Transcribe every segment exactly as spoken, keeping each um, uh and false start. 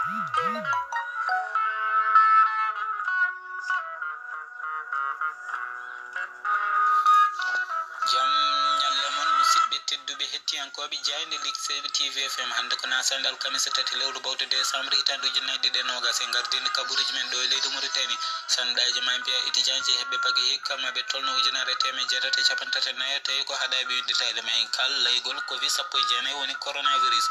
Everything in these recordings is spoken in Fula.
Jam ñalle mon, musidɓe tedduɓe hettiyankooɓe jaaynde Lik Seyba T V F M. Hannde ko naasande alkamisa tati lewru bawto décembre hitaande ujunnaji ɗiɗi e noogas. En ngardini kabaruuji men ɗo e leydi Mauritanie. Sanɗaaji ma mbiya étudiant ji heɓɓe bagi hikka maɓɓe tolno ujunere e teemeɗɗe jeetati e capanɗe tati e nayo, tawi ko haɗaaɓe winnditaade. Ma en kaal laygol covid sappo e jeenayi woni coronavirus.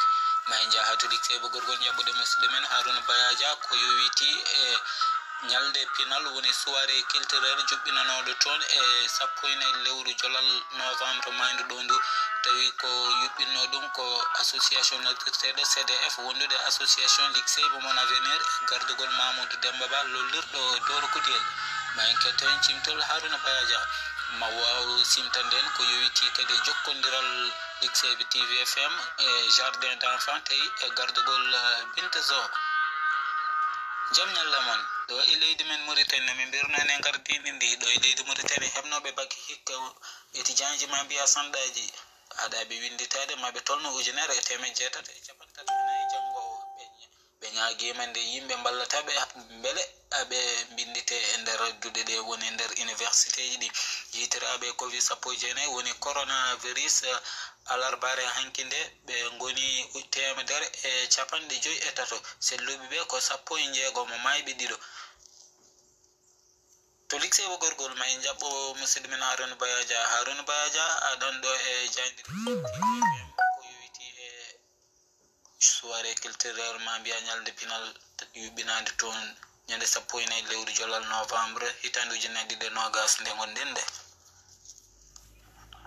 Ma en njaha to Lik Seyba gorgol jaɓɓude musidɗo men Haruna Bayaja ko yowiti e ñalnde pinal woni soirée culturelle juɓɓinanooɗo toon e sappo e nayi lewru jolal novembre maayndo ɗo ndu, tawi ko yuɓɓinno ɗum ko association noddirteeɗo C D F wondude association Lik Seyba Mon Avenir e gardugol Mamoudou Demba Ba lollirɗo Doro Kudiyel. Ma en ketto heen cimtol Haruna Bayaja, ma waaw simtande en ko yowiti kadi e jokkondiral Lik Seyba T V F M e jardin d'enfants tawi e gardugol, eh, Binta Zo. Jam ñalla mon. Ɗo e leydi men Mauritanie, no min mbirnoo en e ngardini ndi. Ɗo e leydi Mauritanie, heɓnooɓe bagi hikka étudiant ji ma mbiya sanɗaaji haɗaaɓe winnditaade, ma ɓe tolno ujunere e teemeɗɗe jeetati e capanɗe tati e nayi janngo o. Ɓe, ɓe ñaagiima nde yimɓe mballata ɓe, mbele ɓe mbinnditee e nder duɗe ɗe woni e nder universitéji ɗi. Yiytiraaɓe covid sappo e jeenayi woni coronavirus, eh, alarbaare hanki nde, ɓe ngoni teemedere e capanɗe joyi e tato, selluɓe ɓe ko sappo e jeegom, maayɓe ɗiɗo. To Lik Seyba gorgol, ma en njaɓɓo musidɗo men Haruna Bayaja. Haruna Bayaja, aɗon ɗo e jaaynde ko yowiti e soirée culturelle ma mbiya ñalnde pinal yuɓɓinaande toon ñande sappo e nayi lewru jolal novembre hitaande ujunnaji ɗiɗi e noogas nde ngonɗen nde.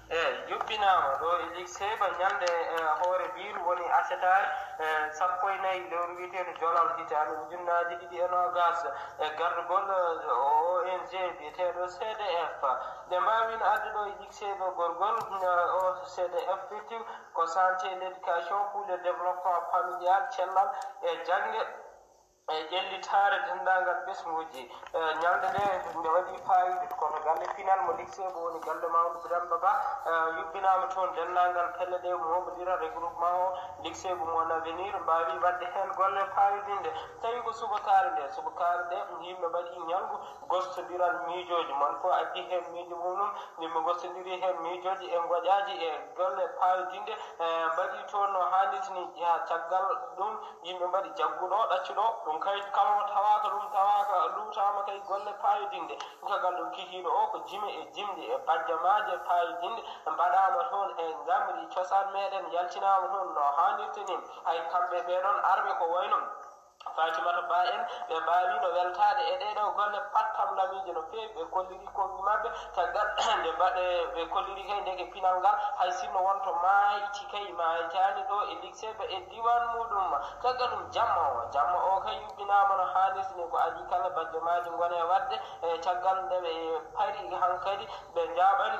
Eey, yuɓɓinaama ɗo e Lik Seyba ñalnde, eh, hoore biiru woni asetaare, eh, sappo e nayi lewru wiyeteeɗo jolal hitaande ujunnaaji ɗiɗi e noogas e gardugol, eh, O N G biyeteeɗo C D F. Nde mbaawino addude ɗo e Lik Seyba gorgol, eh, o C D F firti ko santé, l'éducation pour le développement familial, cellal e jannge. E ƴellitaare denndaangal ɓesnguuji. E ñalnde nde, nde waɗi faayiida, kono galle pinal mo Lik Seyba woni galle Mamadou Birame Ba, e, yuɓɓinaama toon. Denndaangal pelle ɗe mooɓondiral regroupement o, Lik Seyba Mon Avenir, mbaawi waɗde heen golle paayodinɗe. Tawi ko subakaare nde, subakaare nde, yimɓe mbaɗi ñalngu gostondiral miijooji, mon fof addi heen miijo mum, yimɓe ngostondiri heen miijooji e ngoƴaaji e golle paayodinɗe, e, mbaɗi toon no haanirta ni. Haa caggal ɗum, yimɓe mbaɗi jaggu ɗo, ɗaccu ɗo, ɗum kay kala mo tawaaka, ɗum tawaaka, luutaama kay golle paayodinɗe. Caggal ɗum, kikiiɗo o ko jime e jimɗi e bajjamaaje paayodinɗe mbaɗaama toon e ngamri cosaan meɗen, yaltinaama toon no haanirta ni. Hay kamɓe ɓee ɗoon arɓe ko wayno Fatimata Ba en, ɓe mbaawiino weltaade e ɗee ɗoo golle pattamlamiije no feewi. Ɓe kolliri konngi maɓɓe, caggal nde mbaɗe, ɓe kolliri kay ndeke pinal ngal, hay sinno wonto maayti kay, maaytaani ɗo e Lik Seyba e diiwaan muuɗum. Caggal ɗum, jamma o, jamma o kay yuɓɓinaama no haanirta ni. Ko adii kala, bajjo maaji ngoni e waɗde, e caggal nde ɓe pari hankadi, ɓe njaaɓani.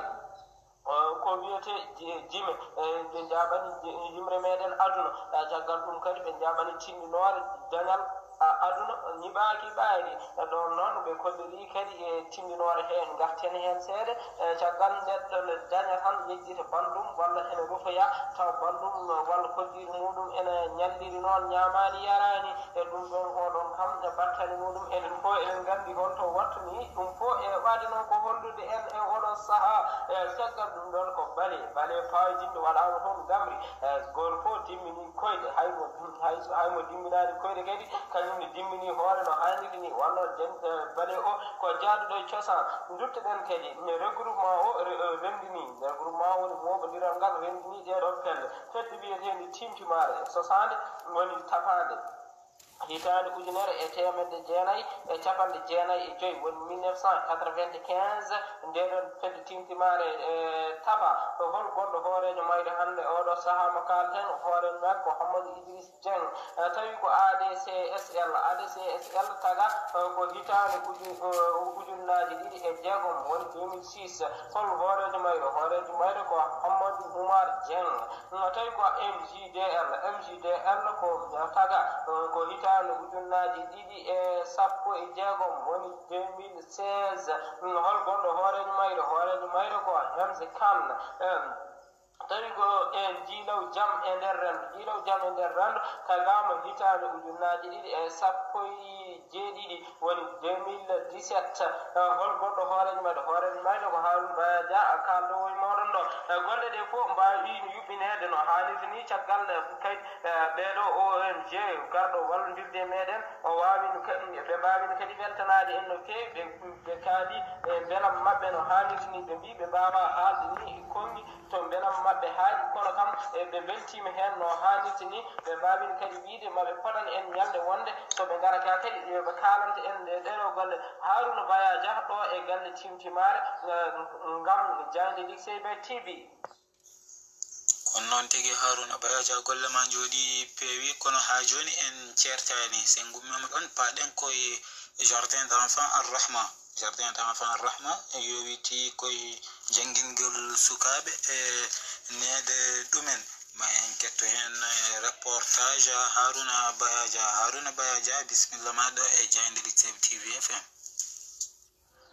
Eh, ko wiyetee ji-, jime, eh, ɓe njaaɓani ji-, yimre meɗen aduna. Eh, caggal ɗum kadi ɓe njaaɓani tinndinoore dañal, a, aduna ñiɓaaki ɓaari. Eh, ɗoon noon ɓe kolliri kadi e tinndinoore heen, ngarten heen seeɗa. Eh, caggal nde ɗo nde daña tan yejjita banndum walla ene rufoya, taw banndum walla koɗdiiɗo muuɗum ene ñalliri noon, ñaamaani yaraani. E ɗum ɗoon, oɗon kam, e battane muuɗum, enen fof eɗen nganndi hol to wattuni ɗum fof. E waade noon ko hollude en e oɗo sahaa, e caggal ɗum ɗoon ko bale, bale paayodinɗo waɗaama toon ngamri. E gooto fof dimmini koyɗe, hay mo, hay, hay mo dimminaani koyɗe kadi, kañum ne dimmini hoore no haaniri ni, wonno jen-, e bale o ko jaaduɗo e cosaan. Nduttoɗen kadi e regroupement o, re-, e renndini, regroupement woni mooɓondiral ngal renndini ɗee ɗoo pelle. Fedde wiyeteendi Timtimaare sosaande woni tafaande. Hitaande ujunere e teemedde jeenayi e capanɗe jeenayi e joy, woni mille neuf cent quatre-vingt-quinze, ndee ɗoon fedde Timtimaare, e, tafa. Ko hol gonɗo hooreejo mayre hannde oɗo sahaa mo kaalten? Hooreejo makko ko Hammadou Idriss Dieng. E, tawi ko A D C S L, A D C S L taga, e, ko hitaande uju-, e, ujunnaaji ɗiɗi e jeegom, woni deux mille six. Hol hooreejo mayre? Hooreejo mayre ko Hammadou Oumar Dieng. No tawi ko M J D L, M J D L ko taga, eh, ko hitaande ujunnaaji ɗiɗi e sappo e jeegom, woni deux mille seize. Mm, hol gonɗo hooreejo mayre? Hooreejo mayre ko Hemse Kane. Em, Tawi ko en jiilaw jam e nder renndo. Jiilaw jam e nder renndo tagaama hitaande ujunnaaji ɗiɗi e sappo e jeeɗiɗi, woni deux mille dix-sept. Eh, hol goɗɗo hooreejo mayɗo? Hooreejo mayɗo ko Haaruna Baya Dia, a kaaldowo e mooɗon ɗo. Eh, golle ɗe fof mbaawi no yuɓɓineede no haanirta ni, caggal, eh, kay, eh, ɓeeɗo O N G garɗo wallondirde e meeɗen, o waawino ka-, ɓe mbaawino kadi weltanaade en no feewi. Ɓe, ɓe kaali e mbelam maɓɓe no haanirta ni, ɓe mbii ɓe mbaawaa haalde ni e konngi to mbelam maɓɓe haaɗi, kono kam, e ɓe mbeltiima heen no haanirta ni. Ɓe mbaawino kadi wiyde maɓe podan en ñalnde wonde so ɓe ngara ga kadi, yo ɓe kaalanta en nde ɗeɗo golle. Haaruna Baya Dia ɗo e galle Timtimaare, eh, ngam Jaaynde Likseyɓe T V. Kono noon tigi, Haaruna Baya Dia, golle ma njooɗii, peewi, kono haa jooni en ceertaani. So en ngummiima ɗoon, paaɗen koye jardin d'enfant Ar-Rahma. Jardin d'enfant Ar-Rahma yowitii koye janngingol sukaaɓe e neede ɗumen. Ma en ketto heen, eh, reportage Haaruna Baya Dia. Haaruna Baya Dia, bisimilla ma ɗo e Jaaynde Likseyɓe T V F M.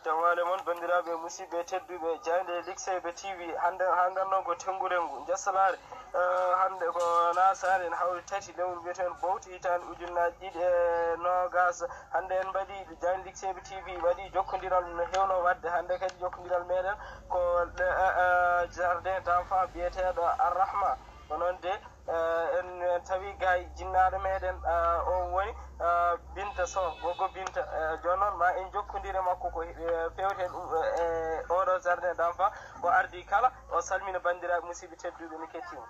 Jawaale mon, banndiraaɓe musidɓe tedduɓe, Jaaynde Likseyɓe T V, hannde haa nganndon ko tenngu-renngu, njasalaare. Eh, hannde ko nasaare en hawri tati lewru wiyeteendu Bowti hitaande ujunnaaji ɗiɗi e noogaas. Hannde en mbaɗi, Jaaynde Likseyɓe T V waɗi jokkondiral no heewno waɗde. Hannde kadi jokkondiral meeɗen ko, eh, eh, jardin d'enfant biyeteeɗo Ar-Rahma. Ko noon de, eh, en, en tawi gay jinnaaɗo meeɗen, eh, o woni, eh, Binta Sow, Gogo Binta. Eh, jooni noon ma en jokkondir e makko ko, eh, fewte ɗum, eh, e oɗo jardin d'enfant. O ardi kala, o salmina banndiraaɓe musidɓe tedduɓe no kettiima.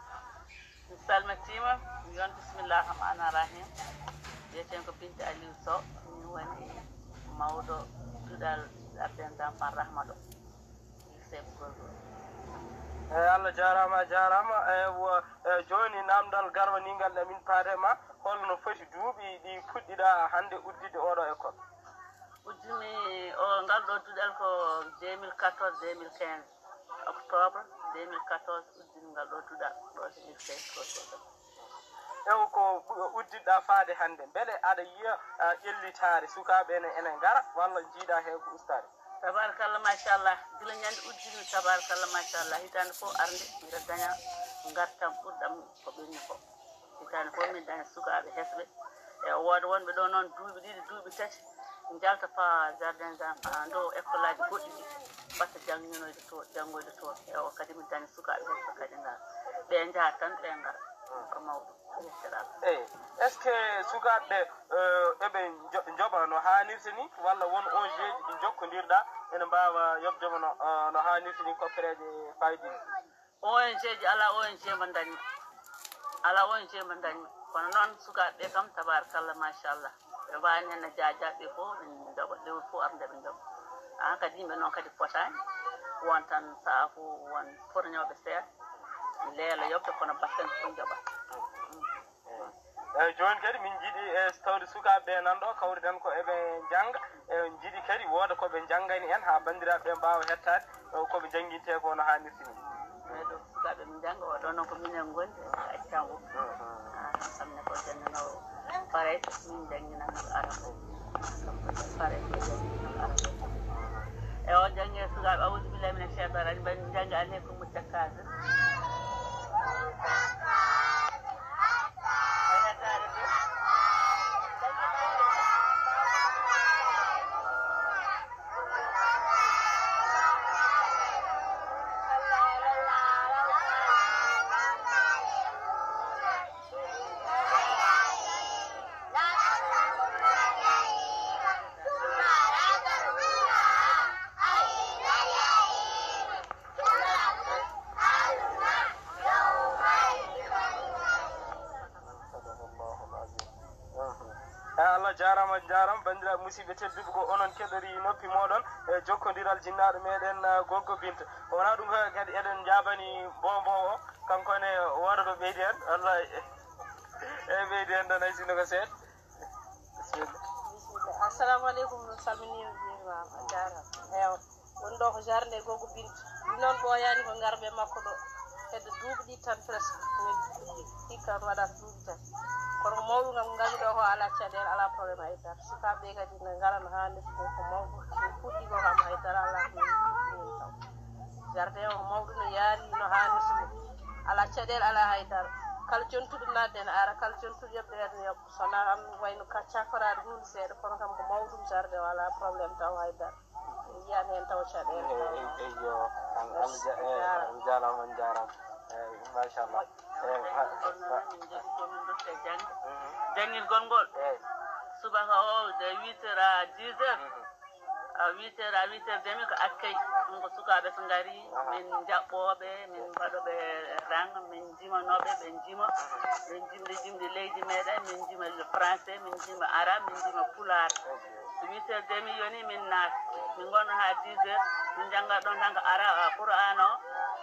Mi salmitiima, mi wiyan bismillah rahmaani rahim. Wiyeten ko Binta Aliou Sow, min woni mawɗo duɗal jardin d'enfant Rahma ɗo. Lycée Gogo. Eey, Allah jaaraama, a jaaraama. Eey, wo-, eey, jooni naamndal garwaniingal ne min paade ma, holno foti duuɓi ɗi puɗɗiɗaa hannde udditde oɗo école? Uddimi o, ngal ɗo duɗal ko deux mille quatorze, deux mille quinze, octobre deux mille quatorze uddimi ngal ɗo duɗal ɗo to lycée Gogo. Ew, ko ɓu-, udditɗaa faade hannde, mbele aɗa yiya, ah, ƴellitaare sukaaɓe ene, ene ngara, walla njiiɗaa heen ko ustaade? Tabarakallah, machallah. Gila ñande udditmi, tabarakallah, machallah. Hitaande fof arde, mbiɗa daña ngartam ɓurɗam ko ɓenni ko. Hitaande fof min daña sukaaɓe hesɓe. E wooda wonɓe ɗo noon duuɓi ɗiɗi, duuɓi tati, njalta pa jardin d'enfant, ɗo école aji goɗɗi ɗi, mbatta jannginoyde to, janngoyde toon. E o kadi mi daña sukaaɓe hesɓe kadi ngara. Ɓe njaha tan, ɓe ngara. Ko mawɗo. Eey, est-ce que sukaaɓe ɓe, eh, eɓe njo-, njoɓa no haanirta ni, walla won O N G ji ɗi njokkondirɗaa ene mbaawa yoɓde mo no, eh, no haanirta ni, koppereeje faayidiiɗe? O N G ji, alaa O N G mo ndañmi. Alaa O N G mo ndañmi. Kono noon sukaaɓe ɓe kam, tabarakallah, machallah. Ɓe mbaawani heen no jaajaaɓe ɓe fof, ɓe njoɓa, lewru fof arde ɓe njoɓa. Aan kadi yimɓe noon kadi potaani. Won tan sahaa fof won porñooɓe seeɗa. Leela yoɓde kono batten fof njoɓa. Eey, jooni kadi min njiɗi, e, tawde sukaaɓe ɓe nan ɗo, kawriɗen ko eɓe njannga. E, njiɗi kadi wooda ko ɓe njanngani en haa banndiraaɓe ɓe mbaawa hettaade, e, ko ɓe njanngintee ko no haanirta ni. Eey, ɗo sukaaɓe ɓe njannga, o ɗo noon ko minen ngonndi, o accango. Mhm. Ah, kam ne ko jannginoowo farayse, min njannginanno arabo. Kam ko farayse, jannginanno arabo. E o janngi e sukaaɓe, awuzu billahi mina shaytaani rajim, mbaɗi njanngi aleykum. Eh, Allah jaaraama, on njaaraama, banndiraaɓe musidɓe tedduɓe, ko onon keɗorii noppi mooɗon e jokkondiral jinnaaɗo meeɗen, eh, Goggo Binta. Ko wonaa ɗum kadi, eɗen njaabani boombo o, kanko ne wooda ko ɓeydi heen, wallaahi. Eey, ɓeydi heen tan, hay sinno ko seeɗa. Bisimilla. Assalamu aleykum, mi salminiima, njuurimaama, a jaaraama. Eewa, woni ɗo ko jardin Goggo Binta. Ɗum noon ɓooyaani ko ngarmi e makko ɗo. Hedde duuɓi ɗiɗi tan presque. Min hikka on waɗa duuɓi tati. Kono ko mawɗum kam ngarmi ɗo ko alaa caɗeele, alaa problème hay dara. Sukaaɓe ɓe kadi ne ngarana haa ndefu ko, ko mawɗum. Min puɗɗi ko kam hay dara alaa ko min puɗɗi min taw. Jardin o ko mawɗum no yaari no haanirta ni. Alaa caɗeele, alaa hay dara. Kala jontuɗo naatde ene ara, kala jontuɗo yoɓde ene yoɓa. So wonaa kam wayno ka cakoraade huunde seeɗa, kono kam ko mawɗum jardin o, alaa problème taw hay dara. Mi yiyaani heen taw caɗeele. Eey, eey, eey, yo, an, Allah ja-, eey, on jaaraama, on jaaraama. Eey, machallah. Eey, ha, ha. Min njeɗi ko min ndokke jannge. Mhm. Janngirgol ngol. Eey. Subaka o, de huit heures à dix heures. Mhm. À huit heures, à huit heures demi ko accueil. Ɗum ko sukaaɓe so ngari, aha, min njaɓɓooɓe, min mbaɗoɓe rang, min njimanooɓe, ɓe njima. Min jimɗi jimɗi leydi meɗen, min njima le français, min njima arabe, min njima pulaar. So huit heures demi yoni, min naat. Min ngonno haa dix heures, min njannga ɗon tan ko ara, Qur'aan o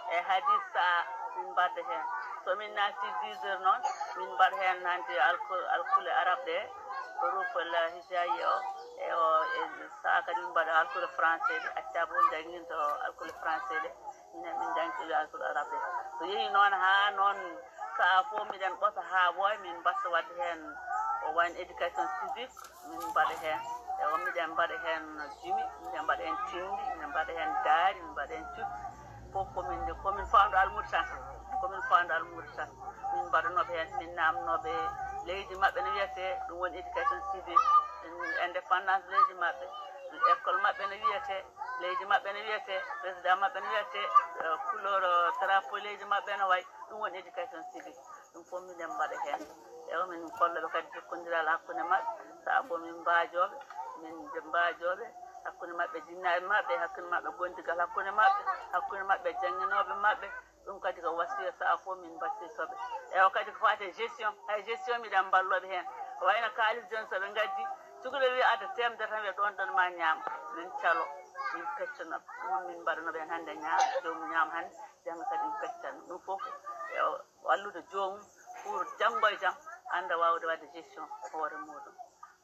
e hadis sa'a min mbaɗa heen. So min naati dix heures noon, min mbaɗa heen nanti alku-, alkule arabe ɗe, huruful hijaiya o, e o, e sa'a kadi min mbaɗa alkule français ɗe, acca bo jannginto alkule français ɗe. Minen min janngi alkule arabe ɗe. So yehi noon haa noon sa'a fof miɗen ɓosa haa ɓooya, min mbaɗta waɗde heen ko wayno éducation civique, min mbaɗa heen. E o miɗen mbaɗa heen jimi, miɗen mbaɗa heen tinndi, miɗen mbaɗa heen daari, min mbaɗa heen cuɓi. Fof ko min nde, ko min faamɗo almuudo tan. Ko min faamɗo almuudo tan. Min mbaɗanooɓe heen, min naamnooɓe leydi maɓɓe no wiyetee, ɗum woni éducation civique, indépendance leydi maɓɓe, école maɓɓe no wiyetee, leydi maɓɓe no wiyetee, président maɓɓe no wiyetee, eh, couleur, eh, drapeau leydi maɓɓe no wayi, ɗum woni éducation civique. Ɗum fof minen mbaɗa heen. E o min kolloɓe kadi jokkondiral hakkunde maɓɓe, sa'a fof min mbaajooɓe, min mbaajooɓe hakkunde maɓɓe, jinnaaɓe maɓɓe, hakkunde maɓɓe, gondigal hakkunde maɓɓe, hakkunde maɓɓe, jannginooɓe maɓɓe. Ɗum kadi ko wasiya, sa'a fof min mbasiytooɓe. E o kadi ko faati e gestion, hay gestion miɗen mballooɓe heen. Ko wayno kaalis jooni so ɓe ngaddi, cukalel wiya adda teemedere tan, wiya ɗoon ɗoon ma ñaam, min calo, min peccano. Ɗum min mbaɗanooɓe heen hannde ñaam, joomum ñaam hannde, janngo kadi min peccano. Ɗum fof e o wallude joomum pour janngo e jam annda waawde waɗde gestion hoore muuɗum.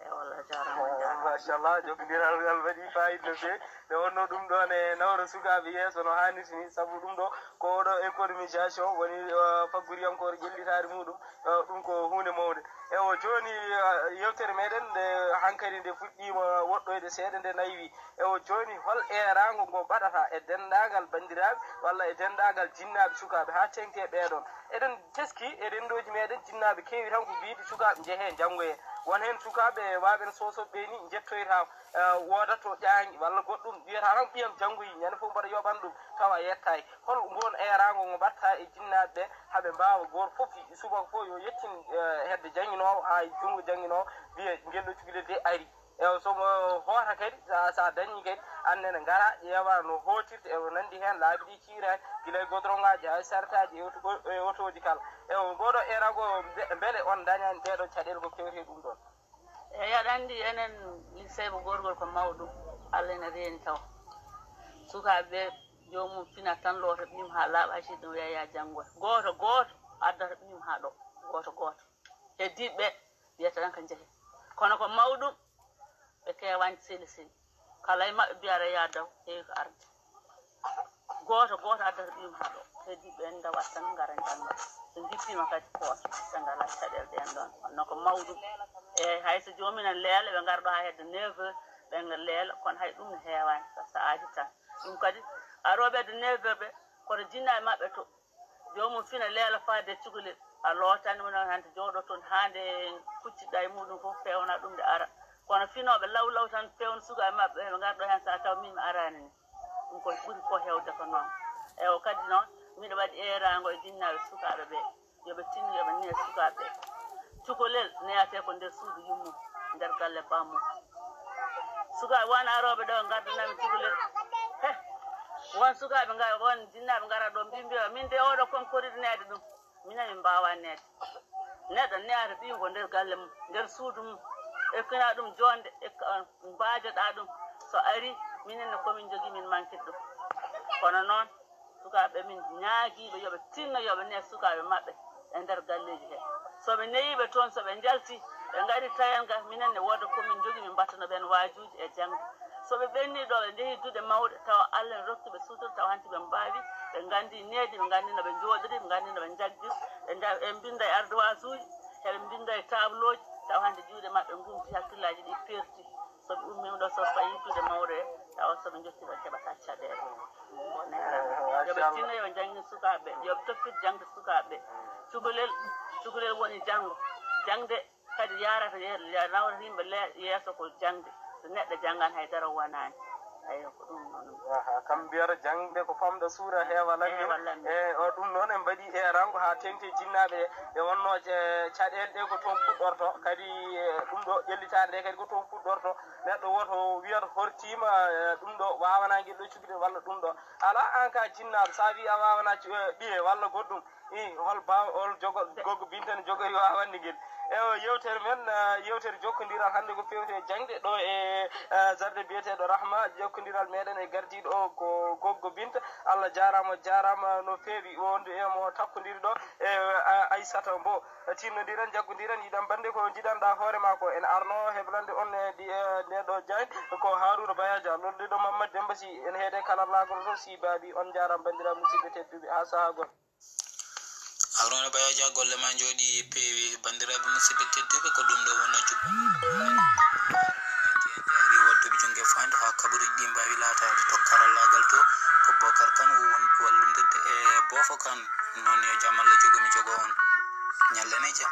Eey, wallah, a jaaraama, a jaaraama. Machallah, jokkondiral ngal waɗi faayiida no feewi. Nde wonnoo ɗum ɗoon e nawra sukaaɓe yeeso no haanirta ni, sabu ɗum ɗo ko oɗo économisation woni, eh, faggoriyankoore ƴellitaare muuɗum, eh, ɗum ko huunde mawnde. Ewo, jooni, eh, yewtere meɗen nde hankadi nde fuɗɗiima woɗɗoyde seeɗa, nde naywii. Ewo, jooni hol eeraango ngo mbaɗata e denndaangal banndiraaɓe walla e denndaangal jinnaaɓe sukaaɓe haa teŋti e ɓee ɗoon? Eɗen teskii e renndooji meɗen, jinnaaɓe keewi tan ko wiyde sukaaɓe njehee njanngoyee. Won heen sukaaɓe waaɓe no Soosooɓe ɓee nii njettoyta, eh, wooda to ƴaañi walla goɗɗum, wiyata tan ɓiyam janngoyii, ñande fof mbaɗa yoɓan ɗum tawa yettaaki. Hol ngoon eeraango ngo mbaɗta e jinnaaɓe ɓee haa ɓe mbaawa gooto fof subaka fof yo yettin, eh, hedde jannginoowo haa junngo jannginoowo wiya ngel ɗo cukalel de arii. Ewa, so mo hoota kadi, sa, sa dañii kadi, aan nene ngara, ƴeewa no hootirta, ewa, nanndi heen laabi ɗi ciiraani, gila e godoroŋaaji haa e sartaaji, e oto-, e otooji kala. Ewa, ngooɗo eeraango, mbe-, mbele on ndañaani ɗee ɗoo caɗeele ko kewte ɗum ɗoon? Eey, aɗa anndi enen, Seebo goorgol ko mawɗo, Allah ene reeni taw. Sukaaɓe ɓe, joomum finat tan, loota ɓiyum haa laaɓa, hay si ɗum wiya yaa janngoy. Gooto gooto addata ɓiyum haa ɗo, gooto gooto. Heddiiɓe ɓe, wiyata tan ko njehe. Kono ko mawɗum, ɓe keewaani seli seli. Kala e maɓɓe biyata yaa daw, heewi ko arde. Gooto gooto addata ɓiyum haa ɗo. Heddiiɓe ɓe ndawat tan ngara njannga. So njippiima kadi poos, ɓe ngalaa caɗeele ɗeen ɗoon. Kono ko mawɗum. Eey, hay so joomum en leela, ɓe ngara ɗo haa hedde neuf heures, ɓe leela, kono hay ɗum ne heewaani, so sa'aaji tan. Ɗum kadi, arooɓe hedde neuf heures ɓe, koto jinnaaɓe maɓɓe to. Joomum fina leela faade e cukalel, a lootaani mo noon, hannde jooɗo toon haa nde kuccitɗa e muuɗum fof, peewna ɗum nde ara. Kono finooɓe law law tan, peewna sukaaɓe maɓɓe, ɓe ngarɗo heen, so a taw min mi araani ni. Ɗum ko ɓuri ko heewde ko noon. Ewo, kadi noon, miɗo waɗi eeraango e jinnaaɓe sukaaɓe ɓe, yo ɓe tinno, yo ɓe neh sukaaɓe ɓe. Cukalel neyatee ko nder suudu yummum, nder galle bammum. Sukaaɓe won arooɓe ɗo, ngaddanami cukalel. He, won sukaaɓe ngar-, won jinnaaɓe ngara ɗo, mbi, mbiya, "Min de oɗo kon koriɗo neede ɗum." Minen min mbaawa neede. Neɗɗo neyata ɓiyum ko nder galle mum, nder suudu mum. Ekkina ɗum joonde, ekka-, mbaajoɗa ɗum. So ari, minen ne ko min njogii, min mankit ɗum. Kono noon, sukaaɓe min ñaagiiɓe yo ɓe tinno, yo ɓe neh sukaaɓe maɓɓe e nder galleeji he. So ɓe nehii ɓe toon, so ɓe njaltii, ɓe ngarii taƴal ngal, minen ne wooda ko min njogii, min mbaɗtana ɓeen waajuuji e jaŋde. So ɓe ɓennii ɗo, ɓe njehii duɗe mawɗe, tawa Allah ne rokki ɓe sutura, tawa hanti ɓe mbaawi, ɓe nganndii needi, ɓe nganndii no ɓe njooɗiri, ɓe nganndii no ɓe njagdiri, ɓe nja-, ɓe mbinnda e ardoiseuji, eɓe mbinnda e tablooji, tawa hannde juuɗe maɓɓe ngumti, hakkillaaji ɗi perti. So ɓe ummiima ɗo, so fayi yittude mawɗo he, tawa so ɓe njottii ɓe keɓataa caɗeele. Ɗum woni, yo ɓe tinno, yo ɓe njanngin sukaaɓe ɓe, yo ɓe toppit jaŋde sukaaɓe. Cukalel, cukalel woni janngo. Jaŋde kadi yaarata ye-, ya-, nawrata yimɓe le-, yeeso ko jaŋde. So neɗɗo janngan hay dara wanaani. Eyo, ko ɗum noon. Aha, kam mbiyata jaŋde ko famɗa suura heewa lammi. Heewa lammi. E, o, ɗum noon en mbaɗi e rango haa teŋti jinnaaɓe e wonnoo je-, caɗeele ɗe ko toon puɗɗorto. Kadi, e, ɗum ɗo ƴellitaare nde kadi ko toon puɗɗorto. Neɗɗo woto wiyata hortiima, e, ɗum ɗo waawanaa ngel ɗo cukalel walla ɗum ɗo. Alaa, aan ka jinnaaɗo, so a wii a waawanaa cu-, e, ɓiye walla goɗɗum. I, hol baaw-, hol jogo-, goggo Binta ne jogori waawande ngel. Ewa, yewtere men, ah, yewtere jokkondiral hannde ko fewte e jaŋde ɗo e, ah, zarde biyeteeɗo Rahma, jokkondiral meɗen e gardiiɗo o ko goggo Binta. Allah jaaraama, jaaraama no feewi wonde e mo takkondiri ɗo e, ah, Aissata Mbow. Tinnondiren, jaggondiren, yiɗan bannde ko njiɗanɗaa hoore maa ko. En arno heblande on e ndi-, e nde ɗo jaañ ko Haruna Bayaja, lolliɗo Mamadou Demba Sy, en heede kala laagol to si baabi. On njaaraama banndiraaɓe musidɓe tedduɓe, haa sahaa goɗɗo. Haruna Bayaja, golle ma njooɗi peewi. Banndiraaɓe musidɓe tedduɓe, ko ɗum ɗo wonno jubbanɗe jaari waɗduɓe junngo e faandu haa kabaruuji ɗi mbaawi laataade to karallaagal to. Ko Bokar Kan o woni wallondirde e Boofo Kan. Noon yo jam Allah jogo mi jogo on. Ñallen e jam.